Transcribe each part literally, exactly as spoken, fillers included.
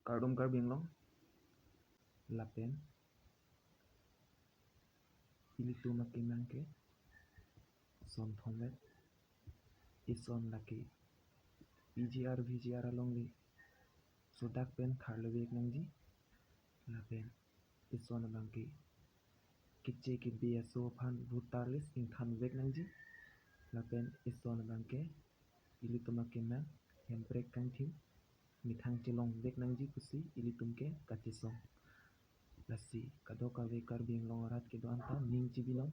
Kardom Karbi Anglong. Lapen ilitum akemang ke son thomvet. Ison lake P G R V G R alongle sodak pen tharlo vek nangji. Lapen ison abang ke keche kebe aso aphan voter list ingthan vek nangji. Lapen ison abang ke ilitum akemang hemprek kangthim methang chelong vek nangji pusi ilitum ke kachesong. Lasi kadokave Karbi Anglong arat kedo-an ta ning chebilong.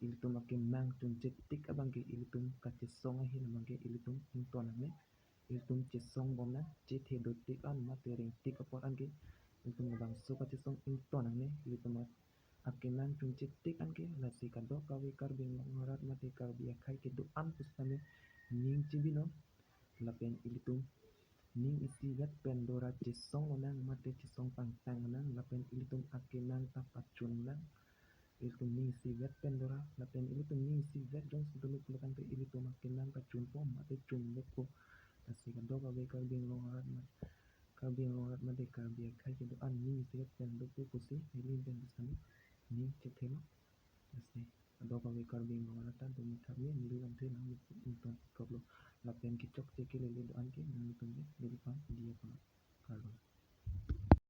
Ilitum akemang chunche tik abang ke ilitum kachesong ahin abang ke ilitum ington nangne. Ilitum chesong bom nang, chethe do tik an mate reng tik apor an ke ilitum labangso kachesong ington nangne. Ilitum akemang chunche tik an ke. Lasi kadokave Karbi Anglong arat mate Karbi akhei kedo-an pusitame ning chebilong. Lapen ilitum ning isivet pen dora chesong lonang mate chesong pangtang lonang. Lapen ilitum akemang ta pachun nang. Ilitum ning isivet pen dora, lapen ilitum ning isivet jongsi dolo pulo tangte ilitum akemang kachunpo mate chunvekpo. Lasi kadokave Karbi Anglong arat ma, Karbi Anglong arat mate Karbi akhei kedo-an ning isivet pen dopo pusi neli pen pusitame ning chethelo. Lasi kadokave Karbi Anglong arat ta dumi thap ne, neli lamthe nang ington koplo.